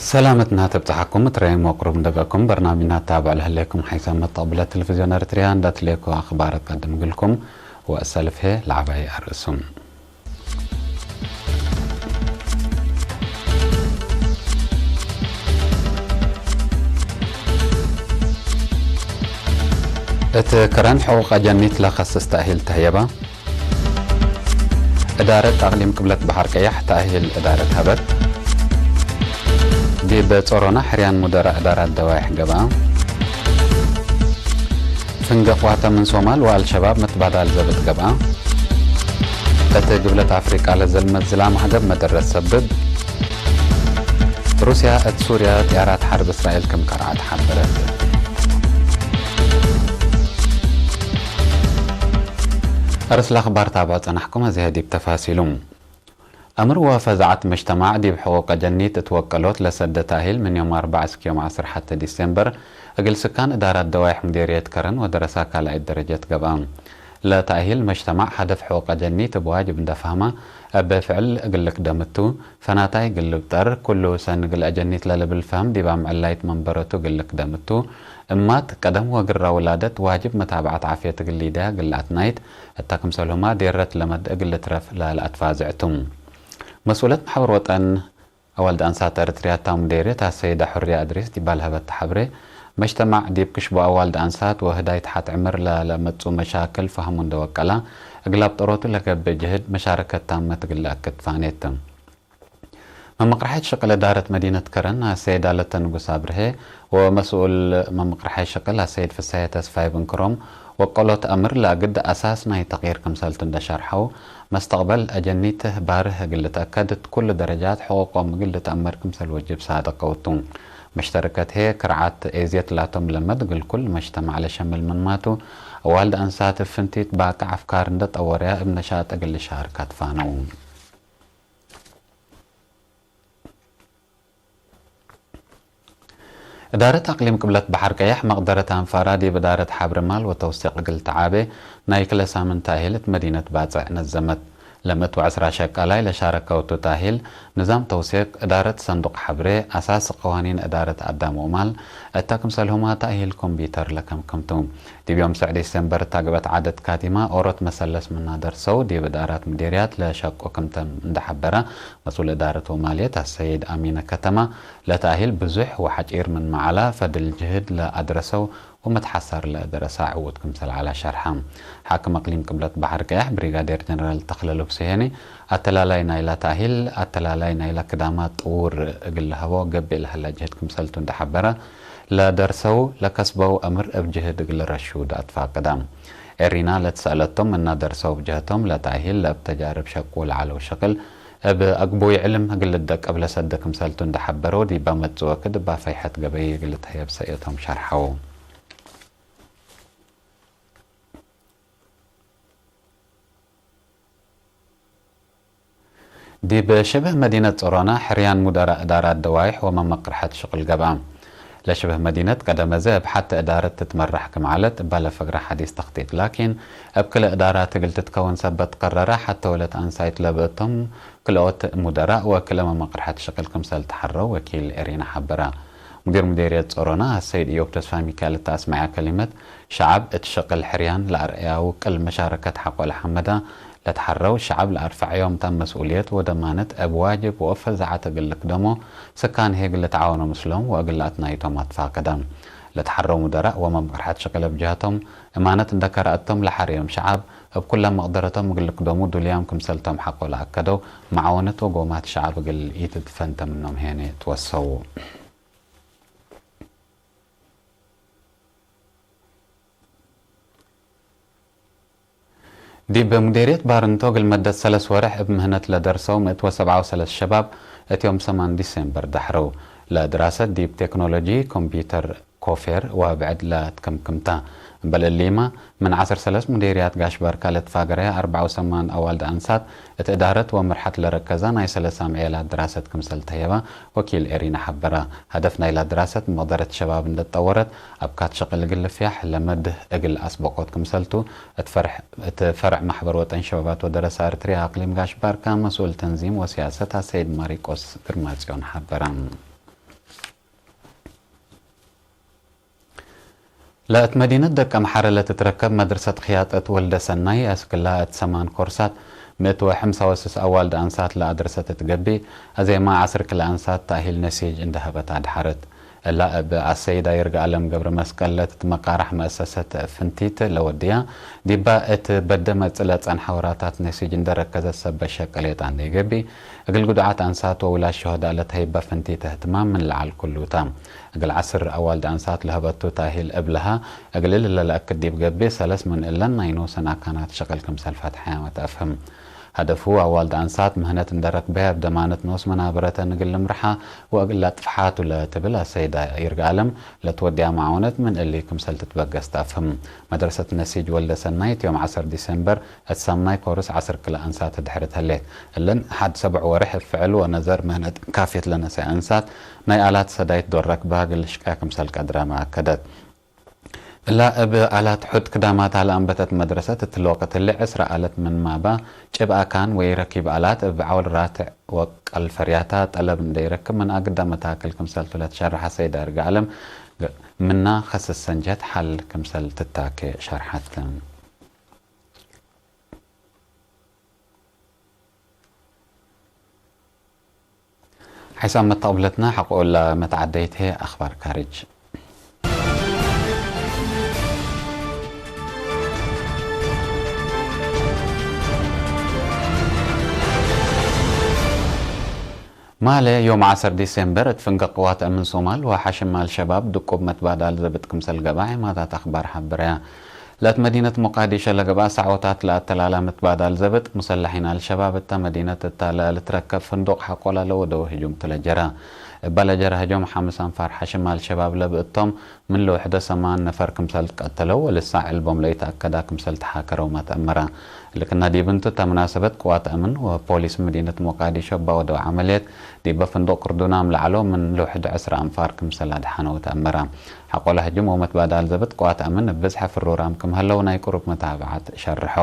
ሰላመትና ተብጽሓኩም፣ እትረየም ወቅሩብ እንደገኩም በርናሚና ታብዕ ለህሌኩም ሓይሳ መጣብለ ቴሌቪዝዮን ኤርትርያ እንዳትሌኩ ኣኽባር ቀድም ግልኩም ወእሰልፍ ሄ ለዓባይ ኣርእሱም። እቲ ክረን ሕቑቕ ኣጀኒት ለኸስስ ተእሂል ተህየባ። እዳረት ኣቕሊም ቅብለት ባሕር ቀያሕ ተእሂል እዳረት ሀበት። ዲብ ጾሮና ሕርያን ሙደራ እዳራት ደዋይሕ ገብኣ። ፍንገ ቋተ ምን ሶማል ወኣልሸባብ መትባዳል ዘብጥ ገብኣ። እት ግብለት ኣፍሪቃ ለዘልመት ዝላ ማዕገብ መደረት ሰብብ። ሩስያ እት ሱርያ ጥያራት ሐርብ እስራኤል ክም ከርዓት ሓበረት። ኣርእስ ለኣኽባር ታብዕ ጸናሕኩም፣ እዚ ዲብ ተፋሲሉ። ኣምር ወፈዛዓት መጅተማዕ ዲብ ሕቁቅ ጀኒት እት ወቀሎት ለሰደ ታሂል ምን ዮም ኣርባዕ እስክ ዮም ዓሰርተ ሐተ ዲሴምበር እግል ስካን እዳራት ደዋይሕ ሙዴርየት ከረን ወደረሳ ካልኣይት ደረጀት ገብኣ። ለታሂል መጅተማዕ ሀደፍ ሕቁቅ ጀኒት እብ ዋጅብ እንደ ፋህማ እብ ፍዕል እግል ልክደምቱ፣ ፈናታይ እግል ልብጠር፣ ኩሉ ሰን እግል ጀኒት ለልብል ፈህም ዲብ ኣምዕላይት መንበረቱ እግል ልክደምቱ፣ እማት ቀደም ወግራ ውላደት ዋጅብ መታብዓት ዓፍየት እግል ሊደያ እግል ለኣትናይት፣ እታ ክምሰልሁማ ዴረት ለመድ እግል ልትረፍ ለለኣትፋዝዕቱ። መስኡለት ማሕበር ወጠን ኣዋልድ ኣንሳት ኤረትርያ እታ ሙዴርየት ኣሰይዳ ሑርያ እድሪስ ዲባ ለሀበታ ሐብሬ፣ መጅተማዕ ዲብ ክሽቦ ኣዋልድ ኣንሳት ወህዳይት ተሓት ዕምር ለለመጹ መሻክል ፈህሙ እንደወቀላ፣ እግል ኣብ ጠሮቱ ለገብእ ጅህድ መሻረከት ታመት እግል ለኣክድ ፋኔት። መምቅርሓይት ሽቅል እዳረት መዲነት ከረን ኣሰይድ ኣለተ ንጉስ ኣብርሄ ወመስኡል መምቅርሓይ ሽቅል ኣሰይድ ፍሳሄ ተስፋይ ብንክሮም ወቀሎት ኣምር ለአግድ ኣሳስ ናይ ተቅይር ክምሰልቱ እንደሸርሐው፣ መስተቅበል አጀኒት ባርህ እግል ልትአከድ እት ኩሉ ደረጃት ሕቁቆም እግል ልትአመር ክምሰል ወጅብ ሳድቅ ቀውቱ። መሽተርከት ሄ ክርዓት ኤዝየት ላቶም ለመድ እግል ኩል መጅተማዕ ለሸምል ምንማቱ፣ አዋልድ አንሳት እብ ፍንቲት ባቅዕ አፍካር እንደ ጠወርያ እብ ነሻጥ እግል ልሻርክ አትፋነው። እዳረት አቅሊም ቅብለት በሐር ቀያሕ መቅደረት አንፋራ ዲብ እዳረት ሐብሪ ማል ወተውሲቅ እግል ተዓቤ ናይ ክለ ሳምን ታሂል እት መዲነት ባጽዕ ነዘመት። ለምእት ወዐስራ ሸቃላይ ለሻረከውቱ ታሂል፣ ንዛም ተውሲቅ እዳረት ሰንዱቅ ሐብሬ፣ አሳስ ቀዋኒን እዳረት አዳም ወማል፣ እታ ክምሰልሁማ ታሂል ኮምፒተር ለከምክምቱ። ዲብ ዮም ሰዕ ዲሴምበር እታ ግበት ዓደት ካቲማ ኦሮት መሰለስ ምና ደርሰው ዲብ እዳራት ምዴርያት ለሸቁ ክምተም እንደሐበረ፣ መስኡል እዳረት ወማልየት አሰይድ አሚነ ከተማ ለተአሂል ብዙሕ ወሐጪር ምን መዓላ ፈድል ጅህድ ለአድረሰው ወመትሐሳር ለደረሳ ዕዉት ክምሰል ዐላ ሸርሐ። ሓክም አቅሊም ቅብለት በሐር ቀያሕ ብሪጋዴር ጀነራል ተኽለ ልብሱ ሄኒ፣ አተላላይ ናይላ ተአሂል፣ አተላላይ ናይላ ክዳማ ጥውር እግል ለሀቦ ገብእ ለሀላ ጅህድ ክምሰልቱ እንደሐበረ፣ ለደርሰው ለከስበው አምር እብ ጅህድ እግል ረሹድ አትፋቅዳ። ኤሪና ለትሰአለቶም እና ደርሰው ብጀህቶም ለተአሂል ለእብ ተጃርብ ሸቁ ለዐለው ሸቅል እብ አግቡይ ዕልም እግል ልደቀብ ለሰደ ክምሰልቱ እንደሐበረው ዲባ መጽእ ወክድ እባ ፈይሐት ገበይ እግል ልትሀየብ ሰእየቶም ሸርሐው። ዲብ ሽብህ መዲነት ጾሮና ሕርያን ሙደራ እዳራት ደዋይሕ ወመመቅርሐት ሽቅል ገብአ። ለሽብህ መዲነት ቀደመ ዘ እብ ሐተ እዳረት ትትመራሕ ክም ዐለት እባ ለፈግረ ሐዲስ ተክቲጥ ላኪን፣ እብ ክልእ እዳራት እግል ትትከውን ሰበት ቀረረ ሐተ ወለት አንሳይት ለብእቶም ክልኦት ሙደራእ ወክልኤ መመቅርሐት ሽቅል ክምሰል ተሐረው ወኪል ኤሪና ሐበረ። ሙዲር ሙዴርየት ጾሮና አሰይድ እዮብ ተስፋሚካኤል እተ አስመዐ ከሊመት፣ ሸዐብ እት ሽቅል ሕርያን ለአርአያ ውቅል መሻረከት ሐቆ ለሐመዳ፣ ለተሐረው ሸዐብ ለአርፈዐዮም ታም መስኡልየት ወደማነት እብ ዋጅብ ወፈዛዐት እግል ልክደሞ፣ ስካን ሄ እግል ልትዓወኖ ምስሎም ወእግል ለአትናይቶም አትፋቀዳ። ለተሐረው ሙደራእ ወመምቅርሐት ሽቅል እብ ጀህቶም፣ እማነት እንደ ከረአቶም ለሐረዮም ሸዐብ፣ እብ ኩለ መቅደረቶም እግል ልክደሙ ዱልያም ክምሰልቶም ሐቆ ለአከደው፣ መዓወነት ወጎማት ሸዐብ እግል ኢትትፈንተ ምኖም ሄኔ ትወሰው። ዲብ ሙዴርየት ባርንቶ እግል መደት ሰለስ ወርሕ እብ ምህነት ለደርሰው ምእት ወሰብዓ ወሰለስ ሸባብ እት ዮም ሰማን ዲሴምበር ዳሕረው። ለድራሰት ዲብ ቴክኖሎጂ ኮምፒተር ኮፌር ወብዕድ ለትከምክምታ። እምበል እሊማ ምን ዓሰርተ ሰለስት ሙዴርያት ጋሽ ባርካ ለትፋገረያ ኣርባዓ ወሰማን ኣዋልድ ኣንሳት እቲ እዳረት ወምርሓት ለረከዛ ናይ ሰለሳ ምዕየላት ድራሰት ክምሰል ተህየባ ወኪል ኤሪና ሓበራ። ሃደፍ ናይላ ድራሰት መቕደረት ሸባብ እንደጠወረት ኣብ ካት ሸቕል ግልፍያሕ ለመድህ እግል ኣስበቆት ክምሰልቱ እቲ ፈርዕ ማሕበር ወጠን ሸባባት ወደረሳ እርትርያ ኣቅሊም ጋሽ ባርካ መስኡል ተንዚም ወሲያሰት ኣሰይድ ማሪቆስ ግርማጽዮን ሓበራ። ለእት መዲነት ደቀምሓረ ለትትረከብ መድርሰት ክያጠት ወልደ ሰናይ ኣስክላ እት ሰማን ኮርሳት ምእት ወሐምሳ ወስስ ኣዋልድ ኣንሳት ለኣድርሰት እትገቢ ኣዜማ ዓስር ክለ ኣንሳት ታሂል ነሲጅ እንደሀበት ኣድሓረት። እላ እብ ኣሰይዳ ይርጋ ኣለም ገብረ መስቀል ለትትመቃራሕ መእሰሰት ፍንቲት ለወድያ ዲባ እት በደ መጽእ ለጸንሐ ወራታት ነሲጅ እንደረከዘት ሰበ ሸቀሌጣ እንደይገቢ እግል ጉዱዓት ኣንሳት ወውላድ ሸሆዳ ለተህይበ ፍንቲት እህትማም ምን ለዓል ኩሉታ። እግል ዓስር ኣዋልድ ኣንሳት ለሀበቱ ታሂል እብልሃ እግል ለለአክድ ዲብ ገቢ ሰለስ ምን እለን ናይ ኖሰን ኣካናት ሸቅል ክምሰል ፈትሐያ መትአፍህም። ሀደፉ ኣዋልድ ኣንሳት ምህነት እንደረክበያ እብ ደማነት ኖስ መናበረተን እግል ልምርሓ ወእግል ለጥፍሓቱ ለትብል ኣሰይዳ ይርጋ ኣለም ለትወድያ መዓውነት ምን እሊ ክምሰል ትትበገስ ተአፍህም። መድረሰት ነሲጅ ወልደ ሰናይት ዮም ዓሰር ዲሰምበር እት ሳምናይ ኮርስ ዓስር ክለ ኣንሳት ድሕሪ ተሌት። እለን ሓድ ሰብዕ ወርሕ እብ ፍዕል ወነዘር ምህነት ካፌት ለነሰ ኣንሳት ናይ ኣላት ሰዳይት ዶር ረክባ ግልሽቃ ክምሰል ቀድራ መኣከደት። እላ እብ ኣላት ሑድ ክዳማታ ለኣንበተት መድረሰት እትል ወቅት እሊ ዕስራ ኣለት ምን ማባ ጭብ ኣካን ወይ ረኪብ ኣላት እብ ዓውል ራትዕ ወቀል ፈርያታ ጠለብ እንደይረክብ ምን ኣግዳ መታክል ክምሰልቱ ለትሸርሐ ሰይዳ እርጋ ኣለም ምና ከስስ ሰንጀት ሓል ክምሰል ትታኬ ሸርሐት። ሓይሳብ መተቕብለትና ሓቆላ መተዓደይት ኣኽባር ካሪጅ። ማለ ዮም ዓሰር ዲሴምበር እት ፍንገ ቅዋት እምን ሶማል ወሓሽም ኣልሸባብ ድቁብ መትባዳል ዘብጥ ክምሰል ገብኣ ዒማታት ኣኽባር ሓበረያ። ለእት መዲነት ሞቃዲሾ ለገብኣ ሳዖታት ለኣተላላ መትባዳል ዘብጥ ሙሰላሒን ኣልሸባብ እታ መዲነት እታ ለልትረከብ ፍንዱቅ ሓቆላ ለወደወ ህጁም ቱ ለጀራ። እባ ለጀራ ህጁም ሓምስ ኣንፋር ሓሽም ኣልሸባብ ለብእቶም ምን ለውሕደ ሰማን ነፈር ክምሰል ትቀተለው ወልሳዕ ዕልቦም ለይተኣከዳ ክምሰል ተሓከረው ማተእመራ። ልክና ዲብ እንቱ እታ መናሰበት ቅዋት ኣምን ወፖሊስ መዲነት ሞቃዲሾ እባ ወደው ዓመልየት ዲበ ፍንዱቅ ቅርዱናም ለዓሎ ምን ለውሕደ ዕስራ ኣንፋር ክምሰል ኣድሓነው ተእመራ። ሓቆላ ህጅም ወመትባዳል ዘብጥ ቅዋት ኣምን እብ ብዝሐ ፍሩራም ክም ሀለው ናይ ቅሩብ መታብዓት ሸርሖ።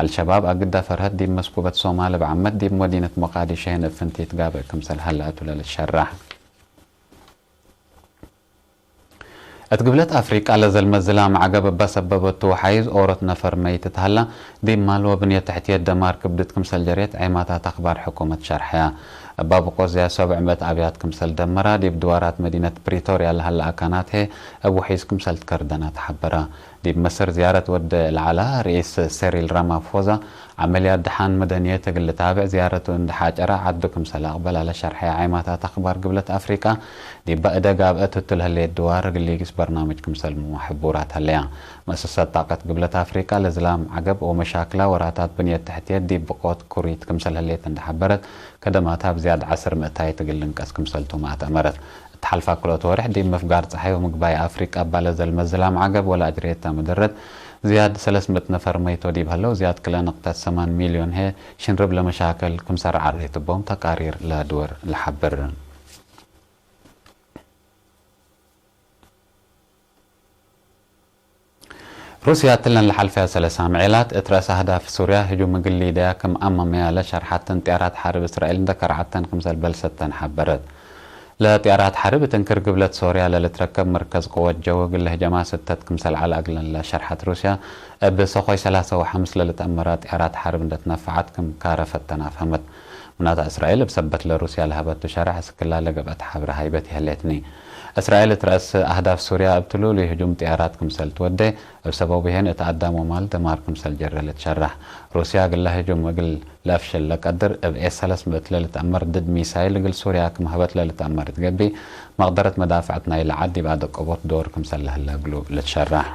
ኣልሸባብ ኣግዳ ፈርሀት ዲብ መስኩበት ሶማል እብ ዓመት ዲብ መዲነት ሞቃዲሾ ህን እብ ፍንቲት ጋብእ ክምሰል ሀለአቱ ለልሸራሕ። እት ግብለት ኣፍሪቃ ለዘልመ ዝላም ዓገብ እባ ሰበበቱ ወሓይዝ ኦሮት ነፈር መይት እት ሀላ፣ ዲብ ማል ወብንየት ተሕትየት ደማር ክብድት ክምሰል ጀርየት ዔማታት ኣኽባር ሕኩመት ሸርሐያ። እባ ብቆዝያ ሰብዕ ምእት ኣብያት ክምሰል ደመራ፣ ዲብ ድዋራት መዲነት ፕሪቶርያ ለሀላ ኣካናት ህዬ እብ ውሒዝ ክምሰል ትከርደና ተሓበራ። ዲብ መስር ዝያረት ወደ ለዓላ ርኢስ ሰሪል ራማፎዛ፣ ዓመልያት ደሓን መደንየት እግል ልታብዕ ዝያረቱ እንድሓጨራ ዓዱ ክምሰል ኣቕበል ኣለሸርሐያ ዔማታት ኣኽባር ግብለት ኣፍሪቃ፣ ዲባ እደ ጋብአት ህቱ ለህሌት ድዋር እግል ሊግስ በርናምጅ ክምሰል ምሕቡራት ሀለያ። መእሰሰት ጣቀት ግብለት ኣፍሪቃ ለዝላም ዓገብ ወመሻክላ ወራታት ብንየት ተሕትየት ዲብ ብቆት ኩሪት ክምሰል ህሌት እንድሓበረት፣ ከደማታ ብዝያድ ዓስር ምእታይት እግል ልንቀስ ክምሰልቱ ማእተመረት። እት ሓልፋ ክልኦት ወርሕ ዲብ ምፍጋር ጸሓይ ወምግባይ ኣፍሪቃ እባ ለዘልመ ዝላም ዓገብ ወለኣጅርየታ መደረት፣ ዝያድ ሰለስ ምእት ነፈር መይቶ ዲብ ሀለው፣ ዝያድ ክልተ ነጥቢ ሰማን ሚልዮን ህዬ ሽንርብ ለመሻክል ክምሰል ዓረይት እቦም ተቃሪር ለድወር ለሓብር። ሩስያ እትለን ለሓልፈያ ሰለሳ ምዔላት እት ረእሰ ኣህዳፍ ሱርያ ህጁም እግል ሊደያ ክም ኣመመያ ለሸርሓተን ጥያራት ሓርብ እስራኤል እንደ ከርዓተን ክምሰል በልሰተን ሓበረት። ለጥያራት ሓርብ እት እንክር ግብለት ሶርያ ለልትረከብ መርከዝ ቅወት ጀው እግል ለህጀማ ስተት ክምሰል ዓል ኣግለን ለሸርሓት ሩስያ፣ እብ ሰኾይ ሰላሳ ወሓምስ ለልትአመራ ጥያራት ሓርብ እንደ ትነፈዓት ክም ካረፈተን ኣፍሀመት። ምናተ እስራኤል እብ ሰበት ለሩስያ ለሀበቱ ሸራሕ እስክላ ለገብአት ሓብረ ሃይበት ይሀሌትኒ። እስራኤል እት ረእስ አህዳፍ ሱርያ እብ ትሉሉይ ህጁም ጥያራት ክምሰል ትወዴ፣ እብ ሰበቡ ሄን እት አዳም ወማል ደማር ክምሰል ጀረ ልትሸራሕ። ሩስያ እግላ ህጁም እግል ለአፍሸል ለቀድር፣ እብ ኤስ ሰለስ ምእት ለልትአመር ድድ ሚሳይል እግል ሱርያ ክም ሀበት ለልትአመር እትገቢ፣ መቅደረት መዳፍዐት ናይለ ዐድ ዲብ አደቀቦት ዶር ክምሰል ለህለ እግሉ ልትሸራሕ።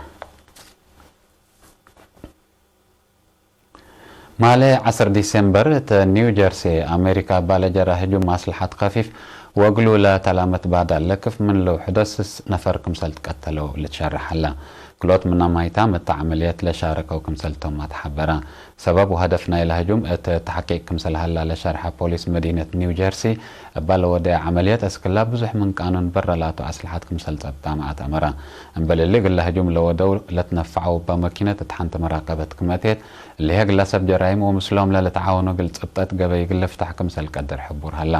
ማሌ ዐስር ዲሴምበር፣ እት ኒው ጀርሲ፣ አሜሪካ እባ ለጀራ ህጁም አስልሐት ከፊፍ ወእግሉ ለተላመት ባዳል ለክፍ ምን ለውሕዶ ስስ ነፈር ክምሰል ትቀተለው ልትሸራሕ ሀላ። ክሎት ምናማይታ መታ ዓመልየት ለሻረከው ክምሰልቶም ኣትሓበራ። ሰበብ ወሀደፍ ናይላ ህጁም እት ተሓቂቅ ክምሰልሃላ ለሸርሐ ፖሊስ መዲነት ኒው ጀርሲ፣ እባ ለወደ ዓመልየት እስክላ ብዙሕ ምን ቃኑን በረላቱ ኣስልሓት ክምሰል ጸብጣ ማኣት ኣመራ። እምበልሊ ግላ ህጁም ለወደው ለትነፋዐው እባ መኪነት እት ሓንቲ መራቀበት ክመቴት፣ እሊሀ ግላ ሰብ ጀራይም ወምስሎም ለልተዓወኖ ግል ጸብጠት ገበይ ግል ፍታሕ ክምሰል ቀድር ሕቡር ሃላ።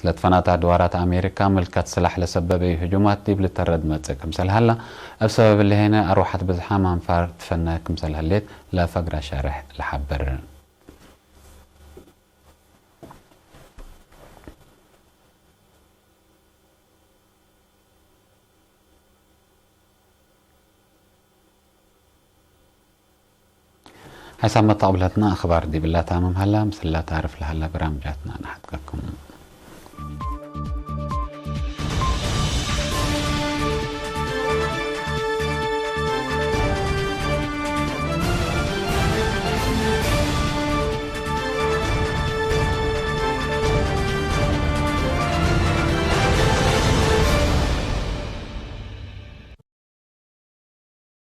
ለትፈናታ ድዋራት ኣሜሪካ ምልከት ስላሕ ለሰበበዩ ህጁማት ዲብ ልተረድ መጽእ ክምሰል ሃላ፣ እብ ሰበብ ለሄነ ኣርዋሓት ብዝሓም ኣንፋር ትፈነ ክምሰል ህሌት ለፈግራ ሸርሕ ለሓብር። ሓይሳብ መተቕብለትና ኣኽባር ዲብላ ታምም ሃላ፣ ምስላ ታርፍ ለሃላ ብራምጃትና ንሓትከኩም።